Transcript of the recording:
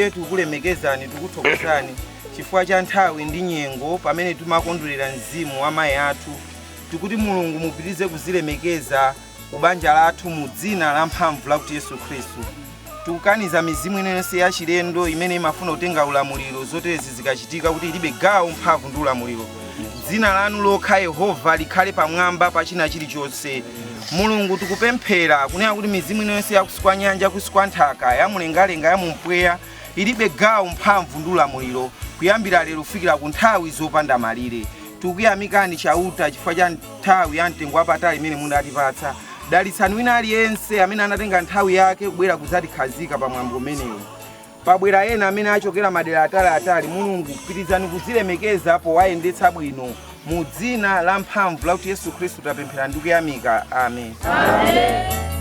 Ambuye, tikulemekezani, tikuthokozani chifukwa cha nthawi ndi nyengo pamene timakondwerera mzimu wa mayi athu. Tikuti Mulungu mupitirize kuzilemekeza ku banja lathu mu dzina la mphamvu lakuti Yesu Khristu. Tikukaniza mizimu inense ya chilendo imene imafuna kutenga ulamuliro zoterezi zikachitika, kuti ilibe gawo, mphamvu ndi ulamuliro. Dzina lanu lokha, Yehova, likhale pamwamba pa china chilichonse. Mulungu, tikupemphera kunena kuti mizimu inense yakunsi kwa nyanja, kunsi kwa nthaka, yamumlengalenga, yamumpweya ilibe gawo, mphamvu ndi ulamuliro kuyambira lero kufikira ku nthawi zopanda malire. Tikuyamikani, Chauta, chifukwa cha nthawi ya mtengo wapatali imene munatipatsa. Dalitsani wina aliyense amene anatenga nthawi yake kubwera kudzatikhazika pamwambo umenewu. Pabwera ena amene achokera madera ataliatali. Mulungu, pitirizani kuzilemekeza powayendetsa bwino. Mu dzina la mphamvu lakuti Yesu Khristu tapemphera ndi kuyamika, amen, amen.